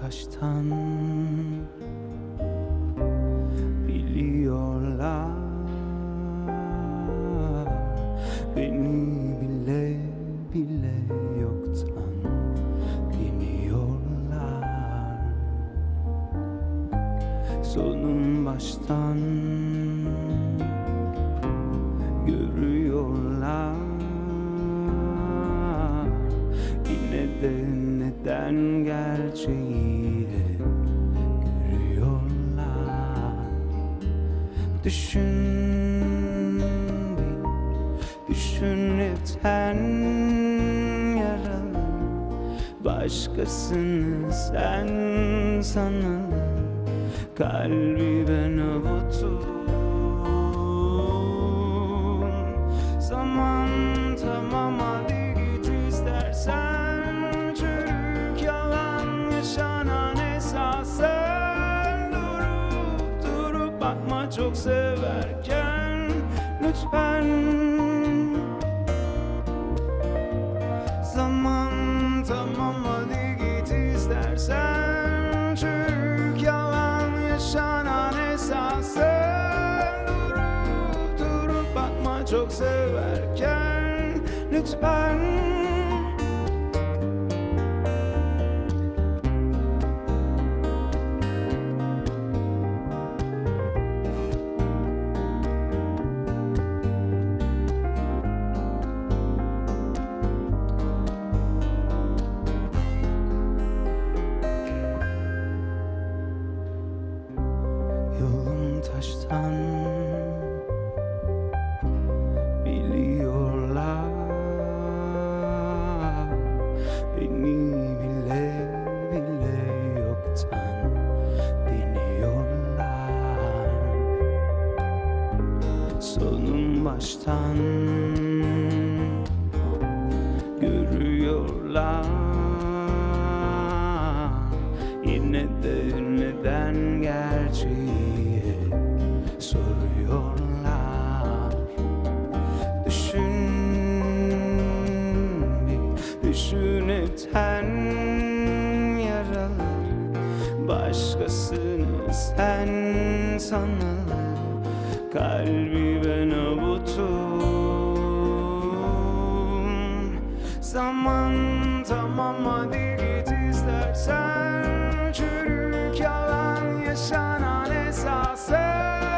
taştan. Biliyorlar beni bile bile yoktan deniyorlar. Sonun baştan görüyorlar. Yine de neden gerçeği hep görüyorlar. Düşün bir, düşün hepten yaralı. Başkasını sen sanalı. Kalbi ben avuttum. Zaman tamam hadi git istersen. Çürük yalan yaşanan esasen. Durup durup bakma çok severken. Lütfen. Zaman tamam hadi git istersen. Çürük yalan yaşanan esasen. Durup durup bakma çok severken. Lütfen. Yolum taştan biliyorlar. Beni bile bile yoktan deniyorlar. Sonum baştan görüyorlar. Yine de neden gerçeği soruyorlar. Düşün bir, düşün hepten yaralı. Başkasını sen sanalı. Kalbi ben avuttum. Zaman tamam hadi git istersen. Çürük yalan yaşanan esasen.